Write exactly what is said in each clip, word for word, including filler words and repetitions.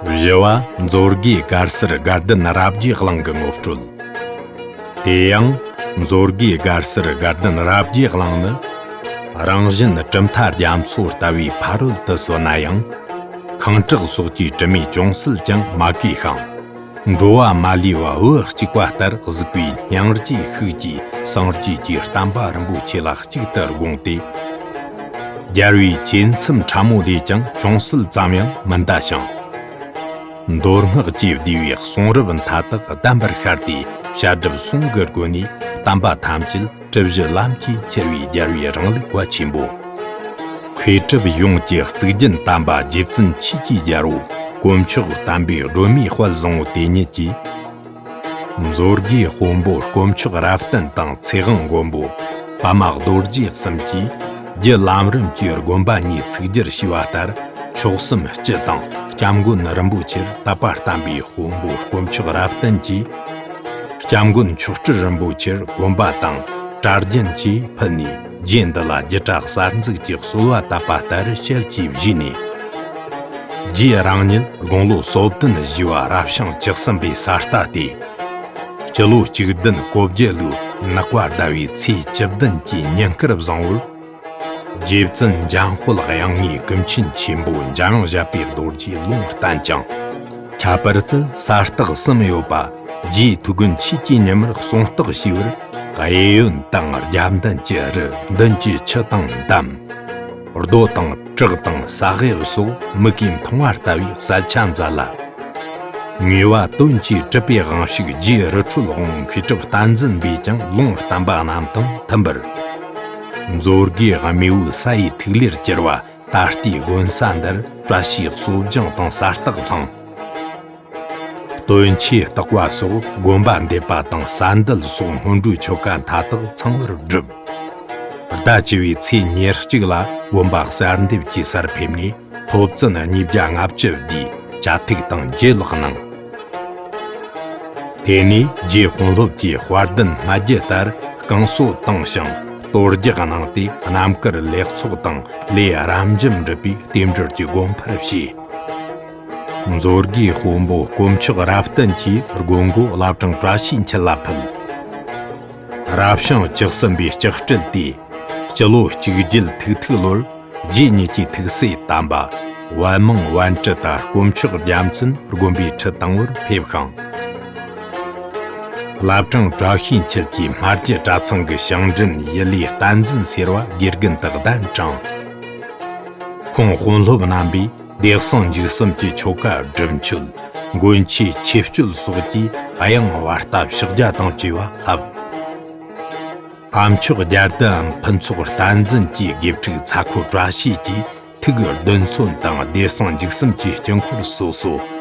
བཞི་བ། མཛོད་དགེ་སྒར་སར་དགའ་ལྡན་རབ་རྒྱས་གླིང་གི་ངོ་སྤྲོད། དེ་ཡང་། མཛོད་དགེ་སྒར་སར་དགའ་ལྡན་རབ་རྒྱས་གླིང་ནི། རང་བཞིན་གྲུབ་མཐའ་རྒྱ་མཚོ་ལྟ་བུའི་ཕ་རོལ་ཏུ་སོན་ན་ཡང་། ཁེངས་དྲེགས་སོགས་ཀྱི་དྲི་མས་ཅུང་ཟད་ཀྱང་མ་གོས་ཤིང་། འགྲོ་བ་མ་ལུས་པ་བུ་གཅིག་པ་ལྟར་གཟིགས་པའི་སྙིང་རྗེའི་ཤུགས་ཀྱིས་སངས་རྒྱས་ཀྱི་བསྟན་པ་རིན་པོ་ཆེ་ལ་གཅིག་ཏུ་དགོངས་ཏེ། རྒྱལ་བའི་གཅེས་མཚམས་ཕྲ་མོ་ལས་ཀྱང་ཅུང་ཟད་ཙམ་ཡང་མི་འདའ་ཞིང་། མདོ་སྔགས་ཀྱིས་བསྡུས་པའི་གསུང་རབ་མཐའ་དག་གདམས་པར་ཤར་ཏེ། བཤད་སྒྲུབ་གསུམ་གྱི་སྒོ་ནས་བསྟན་པ་ཐམས་ཅད་སྒྲུབ་བཞི་ལམ་གྱིས་ཁྱེར་བའི་རྒྱལ་བའི་རིང་ལུགས་པ་ཆེན་པོ། མཁས་གྲུབ་ཡོངས་ཀྱི་གཙུག་རྒྱན་བསྟན་པ་རྗེ་བཙུན་ཆོས་ཀྱི་རྒྱལ་པོ་དཀོན་མཆོག་དམ་པའི་སྒྲོན་མེའི་དཔལ་བཟང་པོ་དེ་ཉིད་ཀྱིས། མཛོད་དགེའི་དཔོན་པོ་དཀོན་མཆོག་རབ་བརྟན་དང་ཚེ་དབང་མགོན་པོ་པདྨ་རྡོ་རྗེ་གསུམ་གྱིས། རྒྱུ་ལམ་རིམ་གྱི་དགོན་པ་གཉིས་ཚིག་སྒྱུར་ཞུས་པ་ལྟར། མཆོག་གསུམ་སྤྱི་དང་སྐྱབས་མགོན་རིན་པོ་ཆེར་དད་པ་བརྟན་པའི་དཔོན་པོ་དཀོན་མཆོག་རབ་བརྟན་གྱིས། སྐྱབས་མགོན་མཆོག་སྤྲུལ་རིན་པོ་ཆེར་དགོན་པ་དང་གྲྭ་རྒྱུན་བཅས་ཕུལ་ནས། རྗེ་འདི་ལ་རྒྱུད་གྲྭ་གསར་འཛུགས་ཀྱི་གསོལ་བ་བཏབ་པ་ལྟར་ཞལ་གྱིས་བཞེས་ནས། རྗེ་རང་ཉིད་དགུང་ལོ་སོ་བདུན་བཞེས་པ་རབ་བྱུང་བཅུ་གསུམ་པའི་ས་རྟ་སྟེ། སྤྱི་ལོ་གཅིག་བདུན་གོ་བརྒྱད་ལོའི་ནག་པ་ཟླ་བའི་ཚེས་བཅུ་བདུན་གྱི་ཉིན་དཀར་བཟང་པོར། རྗེ་བཙུན་འཇམ་དཔལ་དབྱངས་ལྔའི་ཀུན་མཁྱེན་ཆེན་པོ་འཇམ་དབྱངས་བཞད་པའི་རྡོ་རྗེས་ལུང་བསྟན་ཅིང་། ཁྱད་པར་དུ་ས་རྟགས་གསུམ་ཡོད་པ་རྗེའི་ཐུགས་མགོན་ཆོས་ཀྱི་ཉི་མར་གསུང་རྟགས་ཞུས་པར། གཡས་གཡོན་དང་རྒྱབ་མདུན་གྱི་རི། མདུན་གྱི་ཆུ་དང་འདམ། རྡོ་དང་བྲག་དང་ས་གཡབ་སོགས་མིག་གིས་མཐོང་བ་ལྟ་བུའི་གསལ་ཆ་མཛད་ལ། ངེས་པ་དོན་གྱིས་གྲུབ་པའི་དབང་ཕྱུག་རྗེ་རི་ཁྲོད་དབང་མཁས་གྲུབ་བསྟན་འཛིན་པས་ཀྱང་ལུང་བསྟན་པ་རྣམས་དང་མཐུན་པར། མཛོད་དགེའི་རྨེའུ་ས་ཡི་ཐིག་ལེར་གྱུར་པ་ད་ལྟའི་དགོན་ས་འདིར་བཀྲ་ཤིས་གསོ་སྦྱོང་དང་ས་རྟགས་བསླངས། སྟོན་ཆོས་བརྟག་པ་སོགས་དགོན་པ་འདེབས་པ་དང་ས་འདུལ་སོགས་སྔོན་འགྲོའི་ཆོ་ག་མཐའ་དག་ཚང་བར་བསྒྲུབས། ཟླ་བཅུ་བའི་ཚེས་ཉེར་གཅིག་ལ་དགོན་པ་གསར་འདེབས་ཀྱི་སར་ཕེབས་ནས། སློབ་ཚན་ཉིས་བརྒྱ་ལྔ་བཅུ་བསྡུས། བཅའ་ཐིག་དང་འགྱེད་ལག་གནང་། དེ་ནས་རྗེ་དཔོན་སློབ་ཀྱི་དཔལ་ལྡན་སྨྲ་རྒྱུད་ལྟར་བསྐང་གསོ་བཏང་ཞིང་གཏོར་རྒྱག་གནང་སྟེ། རྣམ་དཀར་ལེགས་ཚོགས་དང་ལས་རབ་འབྱམས་འགྲུབ་པའི་རྟེན་འབྲེལ་གྱི་དགོན་པར་བྱས། མཛོད་དགེའི་དཔོན་པོ་དཀོན་མཆོག་རབ་བརྟན་གྱིས་དགོན་མགོ་བླ་བྲང་བཀྲ་ཤིས་འཁྱིལ་ལ་ཕུལ། རབ་བྱུང་བཅུ་གསུམ་པའི་ལྕགས་སྤྲེལ་ཏེ། སྤྱི་ལོ་གཅིག་བརྒྱད་ཐིག་ཐིག་ལོར། རྗེ་ཉིད་ཀྱི་ཐུགས་སྲས་དམ་པ་པད་མང་པཎྜི་ཏ་དཀོན་མཆོག་རྒྱལ་མཚན་དགོན་པའི་ཁྲི་དང་པོར་ཕེབས་ཤིང་། བླ་བྲང་བཀྲ་ཤིས་འཁྱིལ་གྱི་སྨྲ་རྒྱུད་གྲྭ་ཚང་གི་ཞིང་མགྲིན་ཡུལ་ལྷའི་བསྟན་འཛིན་ཟེར་བ་དགེ་རྒན་དུ་གདན་དྲངས། ཁོང་དཔོན་སློབ་རྣམ་པས་བདེ་གསང་འཇིགས་གསུམ་གྱི་ཆོ་ག་སྒྲུབ་མཆོད། མགོན་ཆེན་ཆོས་སྤྱོད་སོགས་ཀྱི་དབྱངས་བར་ལྟ་ཕྱག་རྒྱ་དང་བཅས་པ་བསླབས། ཨ་མཆོག་རྒྱལ་ལྡན་ཕུན་ཚོགས་བསྟན་འཛིན་གྱི་དགེ་ཕྲུག་ཚ་ཁོ་བཀྲ་ཤིས་ཀྱིས་ཐུགས་རྡུལ་ཚོན་དང་བདེ་གསང་འཇིགས་གསུམ་གྱི་དཀྱིལ་འཁོར་སོ་སོ།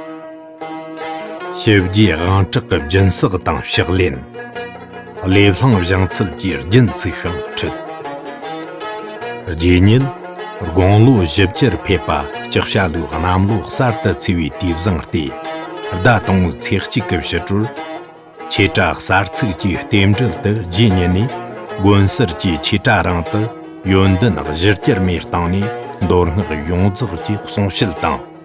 ཞི་རྒྱས་དབང་དྲག་གི་སྦྱིན་སྲེག་དང་ཕྱག་ལེན། ལས་བླངས་བཞེངས་ཚུལ་གྱི་རྒྱུན་ཚུགས་ཤིང་ཁྲིད། རྗེ་ཉིད་དགུང་ལོ་བཞི་བཅུར་ཕེབས་པ་ལྕགས་བྱ་ལོའི་གནམ་ལོ་གསར་དུ་ཚེས་པའི་དུས་བཟང་སྟེ། ཟླ་དང་པོའི་ཚེས་གཅིག་གི་ཕྱི་དྲོར། ཆོས་གྲྭ་གསར་ཚུགས་ཀྱི་རྟེན་འབྲེལ་དུ་རྗེ་ཉིད་ནས་དགོན་གསར་གྱི་ཆོས་གྲྭ་རང་དུ་ཡོན་ཏན་གཞིར་གྱུར་མའི་སྟེང་ནས་མདོ་སྔགས་ཡོངས་རྫོགས་ཀྱི་གསུང་བཤད་དང་།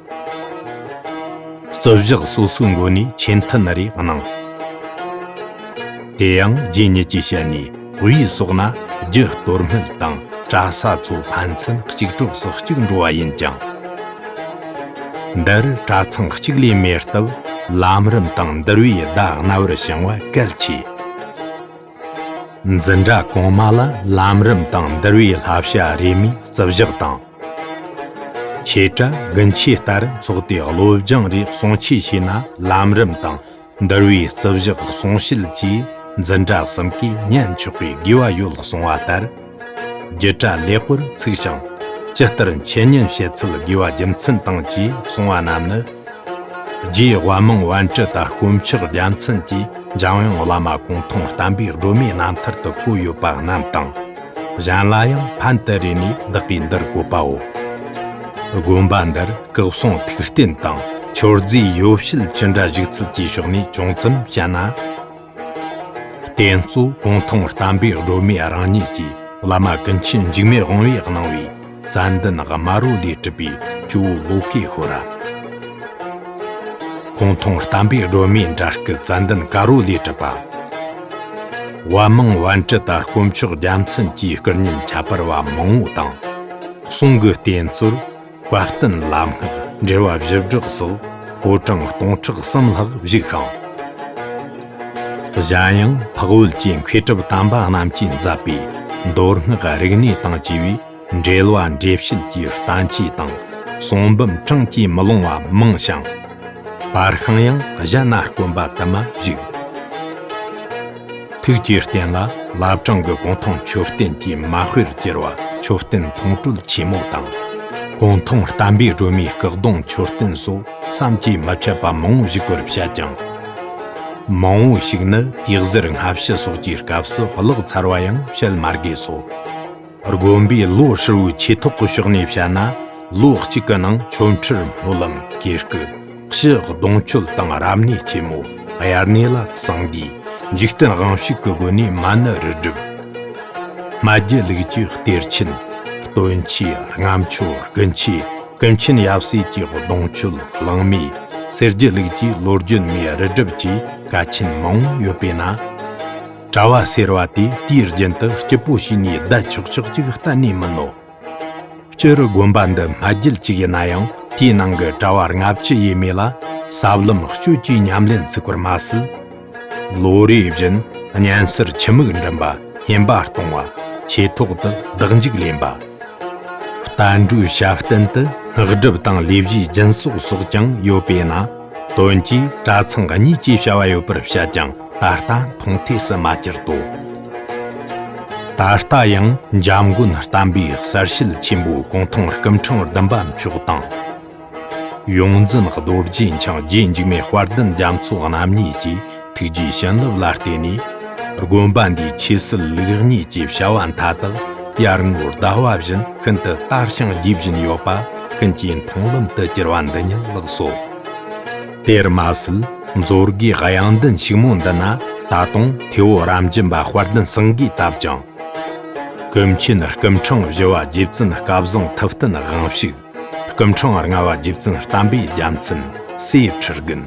རྩིབ་ཞག་སོ་སོའི་མགོ་ནས་ཆོས་ཐུན་རེ་གནང་། དེ་ཡང་རྗེ་ཉིད་ཀྱི་ཞལ་ནས་དབུས་སོགས་ན་རྒྱུ་གཏོར་སྨོད་དང་གྲྭ་ས་ཚོ་ཕན་ཚུན་གཅིག་གྲོགས་སུ་གཅིག་འགྲོ་བ་ཡིན་ཀྱང་། འདིར་གྲྭ་ཚང་གཅིག་ལས་མེད་སྟབས། ལམ་རིམ་དང་འདུལ་བའི་བརྡ་རྣ་བར་བྱུང་བ་གལ་ཆེ། འཛིན་གྲྭ་གོང་མ་ལ་ལམ་རིམ་དང་འདུལ་བའི་བསླབ་བྱ་རེས་མོས་རྩིབ་ཞག་དང་། ཆོས་གྲྭ་དགུན་ཆོས་ལྟར་ཚོགས་ཏེ་སློབ་སྦྱོང་རེས་གསུང་ཆོས་བྱས་ན། ལམ་རིམ་དང་འདུལ་བའི་རྩིབ་ཞག་གསུང་བཤད་བཅས་འཛིན་གྲྭ་གསུམ་གའི་ཉན་ཆོག་པའི་དགོས་པ་ཡོད་གསུང་བ་ལྟར། རྒྱུད་གྲྭ་ལེགས་པོར་ཚུགས་ཤིང་། ཇི་ལྟར་འཆད་ཉན་བྱེད་ཚུལ་དགོས་པ་རྒྱུ་མཚན་དང་བཅས་གསུང་བ་རྣམས་ནི། རྗེ་པད་མང་པཎྜི་ཏ་དཀོན་མཆོག་རྒྱལ་མཚན་གྱིས་འཇམ་དབྱངས་བླ་མ་གུང་ཐང་བསྟན་པའི་སྒྲོན་མེའི་རྣམ་ཐར་དུ་བཀོད་ཡོད་པ་རྣམས་དང་། གཞན་ལ་ཡང་ཕན་དུ་རེ་ནས་བདག་གིས་འདིར་བཀོད་པའོ། དགོན་པ་འདིར་སྐུ་གསུང་ཐུགས་རྟེན་དང་མཆོད་རྫས་ཡོ་བྱད་ཅི་འདྲ་བཞུགས་ཚུལ་གྱི་ཕྱོགས་ནས་ཅུང་ཙམ་བཤད་ན། རྟེན་གཙོ་གུང་ཐང་བསྟན་པའི་སྒྲོན་མེ་རང་ཉིད་ཀྱིས་བླ་མ་ཀུན་མཁྱེན་འཇིགས་མེད་དབང་པོས་གནང་བའི་ ཙན་དན་དམར་རོ་ལས་གྲུབ་པའི་ཇོ་བོ་ལོ་ཀེ་ཧོ་ར། གུང་ཐང་བསྟན་པའི་སྒྲོན་མེའི་འདྲ་སྐུ་ཙན་དན་དཀར་རོ་ལས་གྲུབ་པ། བ་མང་བན་དྲུ་དང་དཀོན་མཆོག་རྒྱལ་མཚན་གྱི་སྐུ་བརྙན་ཁྱད་པར་བ་མང་བོ་དང་། གསུང་གི་རྟེན་གཙོར་བཀའ་བསྟན་ལམ་སྔགས་འགྲེལ་བ་བཞི་སྦྲགས་སོགས་ཕོ་བྲང་སྟོང་ཕྲག་གསུམ་ལྷག་བཞུགས་ཤིང་། གཞན་ཡང་འཕགས་བོད་ཀྱི་མཁས་གྲུབ་དམ་པ་རྣམས་ཀྱིས་མཛད་པའི་མདོ་སྔགས་རིག་གནས་དང་བཅས་པའི་འགྲེལ་བ་འགྲེལ་བཤད་ཀྱི་བསྟན་བཅོས་དང་གསུང་འབུམ་གྲངས་ཀྱིས་མི་ལོངས་པ་མང་ཞིང་། པར་ཤིང་ཡང་གཞན་ན་དཀོན་པ་དུ་མ་བཞུགས། ཐུགས་ཀྱི་རྟེན་ལ་བླ་བྲང་གི་གུང་ཐང་མཆོད་རྟེན་གྱི་མ་དཔེར་གྱུར་བ་མཆོད་རྟེན་མཐོང་གྲོལ་ཆེན་མོ་དང་། གུང་ཐང་བསྟན་པའི་སྒྲོན་མེའི་སྐུ་གདུང་མཆོད་རྟེན་སོགས་བསམ་གྱིས་མི་ཁྱབ་པ་མང་བོ་བཞུགས་པར་བཤད་ཀྱང་། མང་བོ་ཞིག་ནི་དུས་གཟེར་སྔ་ཕྱི་སོགས་ཀྱི་སྐབས་སུ་བརླག་ཚར་བ་ཡང་བཤད་མ་དགོས་སོ། དགོན་པའི་ལོ་ཧྲིལ་བོའི་ཆོས་ཐོག་གི་ཕྱོགས་ནས་བཤད་ན། ལོ་གཅིག་གི་ནང་ཆོ་འཕྲུལ་སྨོན་ལམ་གོས་སྐུ། ཕྱི་གདུང་མཆོད་དང་རབ་གནས་ཆེན་མོ། དབྱར་གནས་ལ་གསང་འདུས། འཇིག་རྟེན་དབང་ཕྱུག་གི་སྒོ་ནས་མ་ཎི་རུ་སྒྲུབ། སྨད་རྒྱུད་ལུགས་ཀྱི་གཏེར་ཆེན། སྟོན་ཆོས། རྔ་མཆོད། སྐུ་མཆེད། ཀུན་མཁྱེན་ཡབ་སྲས་ཀྱི་གདུང་མཆོད། གླིང་མེས། གསེར་རྒྱུད་ལུགས་ཀྱི་ལོ་རྒྱུས་མའི་རུ་སྒྲུབ་བཅས་གལ་ཆེན་མང་བོ་ཡོད་པས་ན། གྲྭ་བ་ཟེར་བ་དེ་དུས་རྒྱུན་དུ་སྐྱིད་པོ་བྱས་ནས་བསྡད་ཆོག་ཆོག་ཅིག་གཏན་ནས་མིན་ནོ། སྤྱིར་དགོན་པ་འདི་སྨད་རྒྱུད་ཅིག་ཡིན་ན་ཡང་དེའི་ནང་གི་གྲྭ་བ་ལྔ་བཅུ་ཡས་མས་ལ་ཟབ་ལམ་སྤྱོད་ཀྱི་ཉམས་ལེན་ཚུགས་པར་མ་ཟད། ལོ་རེ་བཞིན་གཉན་སར་ཆུ་མིག་འགྲིམ་པ། སྙེམས་པ་གཏོང་བ། ཆོས་ཐོག་ཏུ་བདག་འཇུག་ལེན་པ། རྟ་འགྲོའི་ཞབས་བརྟན་དུ་སྔགས་སྒྲུབ་དང་ལས་བཞིའི་སྦྱིན་སོགས་སོགས་ཀྱང་ཡོད་པས་ན། དོན་གྱིས་གྲྭ་ཚང་གཉིས་ཀྱི་བྱ་བ་ཡོད་པར་བཤད་ཀྱང་ད་ལྟ་མཐོང་ཐོས་སུ་མ་གྱུར་ཏོ། ད་ལྟ་ཡང་འཇམ་མགོན་བསྟན་པའི་གསར་བཤད་ཆེན་པོ་གུང་ཐང་སྐུ་ཕྲེང་བདུན་པ་མཆོག་དང་། ཡོངས་འཛིན་རྡོ་རྗེ་འཆང་རྗེ་འཇིགས་མེད་དཔལ་ལྡན་རྒྱ་མཚོ་རྣམ་གཉིས་ཀྱིས་ཐུགས་རྗེའི་བྱིན་རླབས་ལ་བརྟེན་ནས། དགོན་པ་འདིའི་ཆོས་སྲིད་ལུགས་གཉིས་ཀྱི་བྱ་བ་མཐའ་དག་ཡར་ངོའི་ཟླ་བ་བཞིན་ཤིན་ཏུ་དར་ཞིང་རྒྱས་བཞིན་ཡོད་པ་ཀུན་གྱི་མཐོང་ལམ་དུ་གྱུར་བ་འདི་ཉིད་ལགས་སོ། དེར་མ་ཟད། མཛོད་དགེ་གཡང་ལྡན་ཕྱུག་མོ་འདི་ན་ད་དུང་ཐེའུ་རབ་འབྱམས་པ་དཔལ་ལྡན་སེང་གེས་བཏབ་ཅིང་། ཀུན་མཁྱེན་སྐུ་ཕྲེང་བཞི་པ་རྗེ་བཙུན་སྐལ་བཟང་ཐུབ་བསྟན་དབང་ཕྱུག། སྐུ་ཕྲེང་ལྔ་པ་རྗེ་བཙུན་བསྟན་པའི་རྒྱལ་མཚན་སྲས་ཁྲི་དགུན།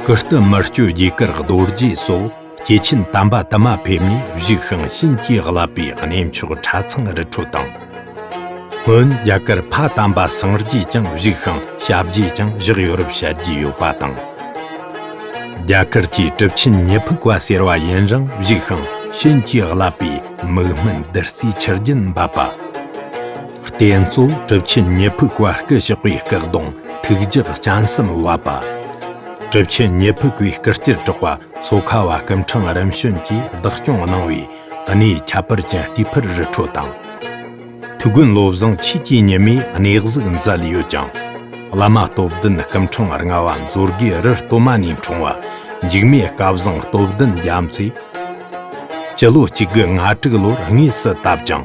ཀིརྟི་མི་བསྐྱོད་རྒྱུད་དཀར་རྡོ་རྗེ་སོགས་སྐྱེས་ཆེན་དམ་པ་དུ་མ་ཕེབས་ནས་བཞུགས་ཤིང་བྱིན་གྱིས་བརླབས་པའི་གནས་མཆོག་གྲྭ་ཚང་རི་ཁྲོད་དང་། སྔོན་རྒྱ་གར་ཕ་དམ་པ་སངས་རྒྱས་ཀྱང་བཞུགས་ཤིང་ཞབས་རྗེས་ཀྱང་བཞག་ཡོད་རབས་བཤད་རྒྱུ་ཡོད་པ་དང་། རྒྱ་གར་གྱི་གྲུབ་ཆེན་ཉི་ཕུག་པ་ཟེར་བ་ཡིན་རུང་བཞུགས་ཤིང་བྱིན་གྱིས་བརླབས་པའི་མིག་སྨན་བདུད་རྩིའི་ཆུ་རྒྱུན་འབབ་པ། རྟེན་གཙོ་གྲུབ་ཆེན་ཉི་ཕུག་པ་སྐུ་གཤེགས་པའི་སྐུ་གདུང་ཐུགས་རྒྱུད་སྤྱན་གསུམ་བབས་པ། གྲུབ་ཆེན་ཉི་ཕུག་པའི་སྐུ་སྐྱེར་གྲགས་པ་མཚོ་ཁ་བ་སྐུ་ཕྲེང་རིམ་བྱོན་གྱིས་བདག་སྐྱོང་གནང་བའི་གནས་ཁྱད་པར་ཅན་ལྟེ་ཕུར་རི་ཁྲོད་དང་། ཐུགས་དགོན་བློ་བཟང་ཆོས་ཀྱི་ཉི་མས་གནས་གཟིགས་མཛད་ཡོད་ཀྱང་། བླ་མ་སྟོབས་ལྡན་སྐུ་ཕྲེང་ལྔ་པ་མཛོད་དགེ་རི་སྟོད་མ་ནས་འཁྲུངས་པ་འཇིགས་མེད་སྐལ་བཟང་སྟོབས་ལྡན་རྒྱ་མཚོས། སྤྱི་ལོ་གཅིག་དགུ་ལྔ་དྲུག་ལོར་དངོས་སུ་བཏབ་ཅིང་།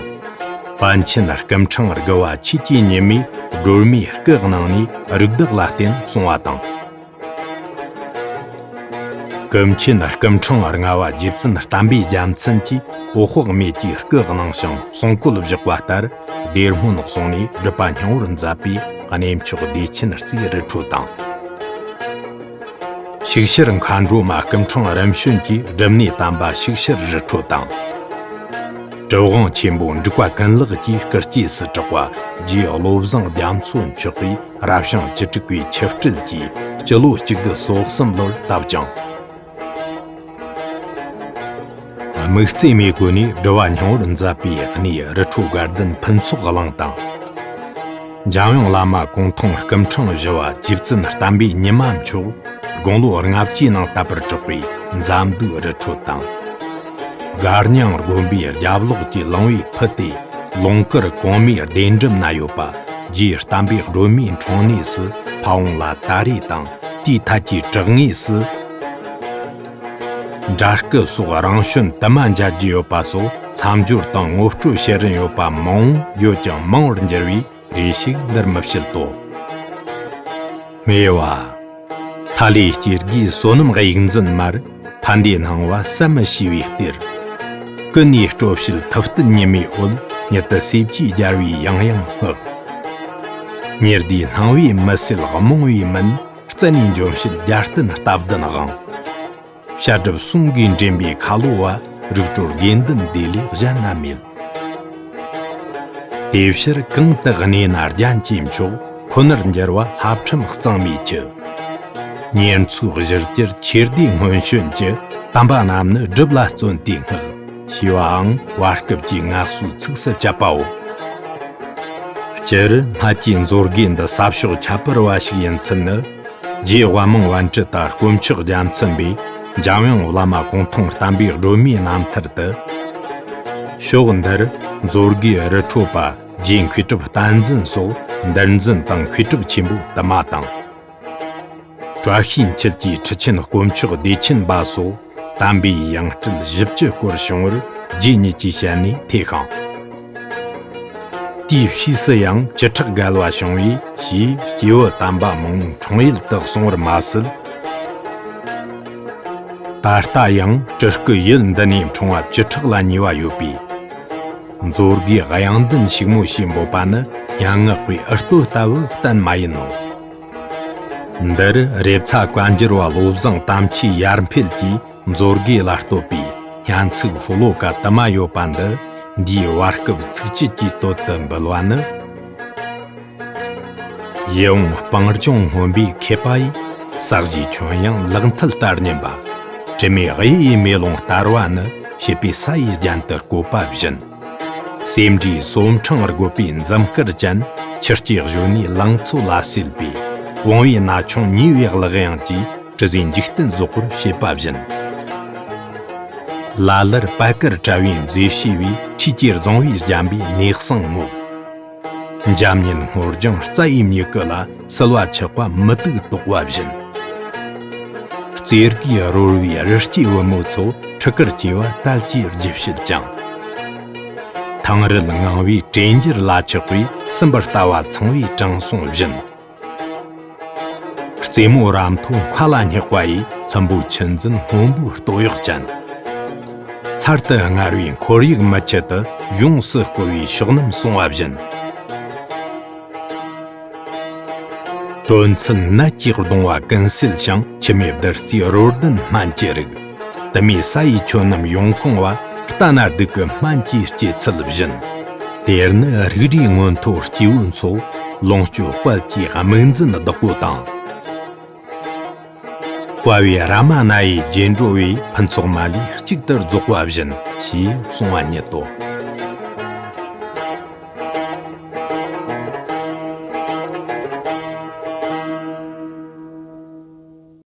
པཎ་ཆེན་སྐུ་ཕྲེང་དགུ་པ་ཆོས་ཀྱི་ཉི་མས་སྒྲོལ་མའི་སྐུ་གནང་ནས་རིགས་བདག་ལ་བརྟེན་གསུངས་པ་དང་། ཀུན་མཁྱེན་སྐུ་ཕྲེང་ལྔ་པ་རྗེ་བཙུན་བསྟན་པའི་རྒྱལ་མཚན་གྱིས་འོད་དཔག་མེད་ཀྱི་སྐུ་གནང་ཞིང་གསུང་བཀོད་བཞག་པ་ལྟར་སྡེ་སྨོན་གསུང་ནས་སྒྲུབ་པ་སྙིང་པོར་མཛད་པའི་གནས་མཆོག་བདེ་ཆེན་རྩེའི་རི་ཁྲོད་དང་། ཤུག་ཤར་མཁའ་འགྲོ་མ་སྐུ་ཕྲེང་རིམ་བྱོན་གྱིས་སྒྲུབ་གནས་དམ་པ་ཤུག་ཤར་རི་ཁྲོད་དང་། གྲུབ་དབང་ཆེན་པོ་འབྲུག་པ་ཀུན་ལེགས་ཀྱིས་སྐུ་སྐྱེས་སུ་གྲགས་པ་རྗེ་བློ་བཟང་རྒྱ་མཚོ་མཆོག་གིས་རབ་བྱུང་བཅུ་དྲུག་པའི་ཆུ་སྤྲུལ་གྱི་སྤྱི་ལོ་གཅིག་དགུ་སོ་གསུམ་ལོར་བཏབ་ཅིང་། དམིགས་བརྩེ་མའི་སྒོ་ནས་སྒྲུབ་པ་སྙིང་པོར་མཛད་པའི་གནས་རི་ཁྲོད་དགའ་ལྡན་ཕུན་ཚོགས་གླིང་དང་། འཇམ་དབྱངས་བླ་མ་གུང་ཐང་སྐུ་ཕྲེང་བཞི་པ་རྗེ་བཙུན་བསྟན་པའི་ཉི་མ་མཆོག་དགུང་ལོ་ལྔ་བཅུའི་ནང་བཏབ་པར་གྲགས་པའི་འཛམ་བསྡུས་རི་ཁྲོད་དང་། སྒར་རྙིང་དགོན་པའི་རྒྱབ་ལོགས་ཀྱི་ལུང་པའི་ཕུ་དེ་ལུང་དཀར་གོང་མའི་གདན་འདྲེན་ན་ཡོད་པ་རྗེ་བསྟན་པའི་སྒྲོན་མེའི་འཁྲུངས་གནས་སུ་ཕ་བོང་ལ་ད་རེས་དང་དེའི་ཐད་ཀྱི་བྲག་ངོས་སུ། འདྲ་སྐུ་སོགས་རང་བྱོན་དུ་མ་མཇལ་རྒྱུ་ཡོད་པ་སོགས་མཚམས་སྦྱོར་དང་ངོ་སྤྲོད་བྱེད་རིན་ཡོད་པ་མང་ཡོད་ཀྱང་མང་བར་འགྱུར་བས་རེ་ཞིག་འདིར་མི་བཤད་དོ། སྨྲས་པ། ཐ་ལེ་སྐྱེ་དགུའི་བསོད་ནམས་དབྱིག་འཛིན་མར། ཕན་བདེ་སྣང་བ་ཟད་མི་ཤེས་པའི་གཏེར། ཀུན་ནས་སྤྲོ་བྱེད་ཐུབ་བསྟན་ཉི་མའི་འོད། ཉིད་དུ་སེ་བཅུའི་རྒྱལ་བའི་ཡང་ཡང་བསྔགས། ཉེར་བསྡུས་སྣང་བས་མི་སེལ་རྨོངས་པའི་མུན། རྩད་ནས་འཇོམས་བྱེད་རྒྱལ་བསྟན་རྟ་བདུན་དབང་། བཤད་སྒྲུབ་གསུམ་གྱིས་འདྲེན་པའི་ཁ་ལོ་བ། རིག་གྲོལ་དགེ་འདུན་བདེ་ལེགས་གཞན་ན་མེད། དེ་ཕྱིར་གང་དུ་གནས་ན་རྒྱན་གྱིས་མཆོག་ཁོ་ནར་འགྱུར་བ་ལྷ་ཁྲིམས་གཙང་མའི་ཁྱི། ཉེར་འཚོའི་གཞིར་གྱུར་ཆེར་བསྡུས་སྔོན་བྱོན་གྱི། དམ་པ་རྣམས་ནི་སྒྲུབ་ལ་བརྩོན་ཏེ་བསྔགས། ཞེས་པའང་བར་སྐབས་ཀྱི་ངལ་གསོའི་ཚིགས་སུ་བཅད་པའོ། སྤྱིར་སྔ་ཕྱིའི་མཛོད་དགེ་འདི་ས་ཕྱོགས་ཁྱད་པར་བ་ཞིག་ཡིན་ཚུལ་ནི། རྗེ་དབལ་མོ་པཎྜི་ཏ་དཀོན་མཆོག་རྒྱལ་མཚན་པས་འཇམ་དབྱངས་བླ་མ་གུང་ཐང་བསྟན་པའི་སྒྲོན་མེའི་རྣམ་ཐར་དུ། ཕྱོགས་འདིར་མཛོད་དགེ་རི་ཁྲོད་པ་རྗེ་མཁས་གྲུབ་བསྟན་འཛིན་སོགས་འདུལ་འཛིན་དང་མཁས་གྲུབ་ཆེན་པོ་དུ་མ་དང་། བཀྲ་ཤིས་འཁྱིལ་གྱི་ཁྲི་ཆེན་དཀོན་མཆོག་བདེ་ཆེན་པ་སོགས་དམ་པའི་ཡང་སྤྲུལ་བཞི་བཅུ་སྐོར་བྱུང་བར་རྗེ་ཉིད་ཀྱི་ཞལ་ནས་ཐོས་ཤིང་། དེའི་ཕྱིས་སུ་ཡང་བཅུ་ཕྲག་བརྒལ་བ་བྱུང་བས་ཞེས་སྐྱེས་བུ་དམ་པ་མང་པོའི་འཁྲུངས་ཡུལ་དུ་གསུངས་པར་མ་ཟད། ད་ལྟ་ཡང་སྤྲུལ་སྐུ་ཡུལ་འདི་ནས་འཁྲུངས་པ་བཅུ་ཕྲག་ལ་ཉེ་བ་ཡོད་པས། མཛོད་དགེ་དབྱངས་ལྡན་ཕྱུག་མོ་ཞེས་འབོད་པ་ནི་སྙན་ངག་པའི་ཨུ་སྟོད་ལྟ་བུ་གཏན་མ་ཡིན་ནོ། འདིར་རེབ་ཚ་བཀའ་འགྱུར་བ་བློ་བཟང་དམ་ཆོས་ཡར་འཕེལ་གྱིས་མཛོད་དགེ་ལ་བསྟོད་པའི་སྙན་ཚིག་ཤོ་ལོ་ཀ་དུ་མ་ཡོད་པ་འདི་འདིའི་བར་སྐབས་ཚིགས་བཅད་ཀྱི་དོད་དུ་འབུལ་བ་ནི། ཡིད་འོང་སྤང་ལྗོངས་སྔོན་པོའི་ཁེབས་པ་ཡིས། ས་གཞིའི་ཁྱོན་ཡངས་ལག་མཐིལ་ལྟར་མཉེན་པ། དྲི་མེད་གཡུ་ཡི་མེ་ལོང་ལྟར་བ་ནི། བྱིས་པའི་ས་ཡི་རྒྱན་དུ་བཀོད་པ་བཞིན། སེམས་འདྲའི་སོ་འཕྲེང་དགོད་པའི་འཛུམ་དཀར་ཅན། ཆུ་སྐྱེས་གཞོན་ནུའི་ལང་ཚོ་ལ་གསོལ་བའི། བུང་བའི་ན་ཆུང་ཉེ་བའི་གླུ་དབྱངས་ཀྱིས། དྲི་ཟའི་འཇིག་རྟེན་རྫོགས་པར་བྱེད་པ་བཞིན། ལ་ལར་པད་དཀར་དྲ་བའི་མཛེས་བྱེད་པའི། ཁྲིས་ཀྱི་རྫོང་བའི་རྒྱན་པའི་གནས་བཟང་ངོ་། འཇམ་མཉེན་སྔོ་ལྗང་རྩྭ་ཡི་མྱུ་གུ་ལ། བསིལ་བ་ཆགས་པ་མུ་ཏིག་དོག་པ་བཞིན། རྩེ་དགུའི་རོལ་བའི་རི་སྐྱེས་བུ་མོ་ཚོ། ཕྲུ་གུར་སྐྱེས་པ་དལ་གྱིས་རྒྱུ་བྱེད་ཅིང་། ཐང་རུལ་ངང་བའི་དྲན་འགྱུར་ལ་ཆགས་པའི། སྲིན་པོ་ལྟ་བུ་ཚངས་པའི་དྲང་སྲོང་བཞིན། རྩེ་མོ་ར་མཐོ་མཁའ་ལ་སྙེག་པ་ཡི། ལྷུན་པོ་ཆུ་འཛིན་སྔོན་པོའི་སྟོད་གཡོགས་ཅན། ཚར་དུ་དངར་བའི་ཁོར་ཡུག་མུ་ཁྱུད་དུ། ཡོངས་སུ་བསྐོར་བའི་ཕྱོགས་རྣམས་སོང་བ་བཞིན། དྲོད་འཚུབ་ནད་ཀྱིས་གདུང་བ་ཀུན་སེལ་ཞིང་། འཆི་མེད་བདུད་རྩིའི་རོ་ལྡན་སྨན་གྱི་རིགས། དུ་མའི་ས་ཡི་ཁྱོན་རྣམས་ཡོངས་གང་བ། ལྟ་ན་སྡུག་གི་སྨན་གྱི་སྐྱེད་ཚལ་བཞིན། དེར་ནི་རིགས་རུས་མངོན་མཐོ་སྐྱེས་བུ་ཚོ། ལོངས་སྤྱོད་དཔལ་གྱི་དམིགས་འཛིན་བདག་པོ་དང་། དཔའ་བོའི་ར་མ་ན་ཡི་རྗེས་འགྲོ་བས། ཕུན་ཚོགས་མ་ལུས་གཅིག་ཏུ་རྫོགས་པ་བཞིན། ཞེས་གསུངས་པ་ཉིད་དོ།